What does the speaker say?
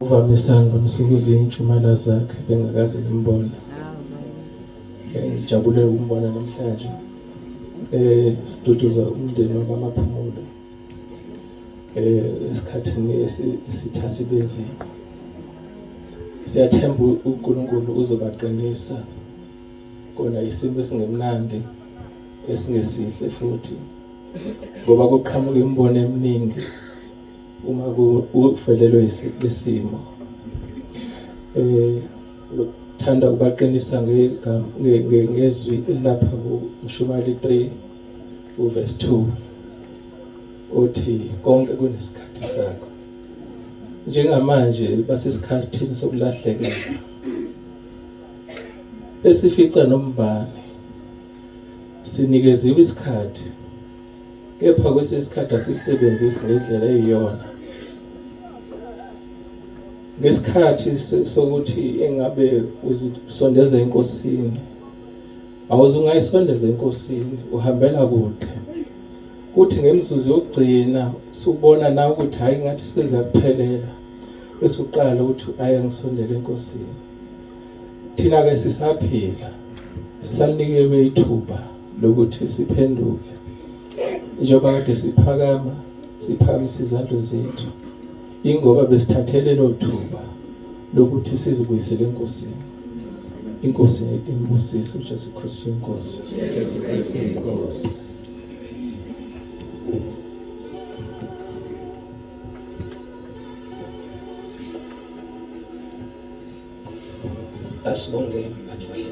Uvamisa ngivamise ukuzwa iy'ntshumayelo zakhe bengakaze ngimbone. Ngijabule ukumbona namhlanje. Siduduza umndeni wakwaMaphumulo esikhathini esitha sibenzima. Siyathemba uNkulunkulu uzobaqinisa kona isimo esingemnandi esingesihle futhi ngoba kuqhamuka imibono eminingi uma uvelelwe isimo. Uzothanda ukubaqinisa ngezwi lapha kuMshumayeli 3 uverse 2 othi konke kunesikhathi sakho. Njengamanje basesikhathini sokulahlekelwa esifica nombani, sinikeziwe isikhathi kepha kwesinye isikhathi asisebenzisi ngendlela eyiyona. Ngesikhathi sokuthi engabe uzisondeza enkosini, awuze ungayisondeza enkosini, uhambela kude. Kuthi ngemizuzu yokugcina usubona na ukuthi hayi ngathi seziyakuphelela, bese uqala ukuthi aye ngisondele enkosini. Thina ke sisaphila, sisanikelwe ithuba lokuthi siphenduke. Njengoba kade siphakama, siphakamisa izandla zethu, ingoba besithathele lo thuba lokuthi sizibuyisele enkosini. Inkosi imbusise uJesu Kristu inkosi. Jesu Kristu inkosi. Asibonge mphathi.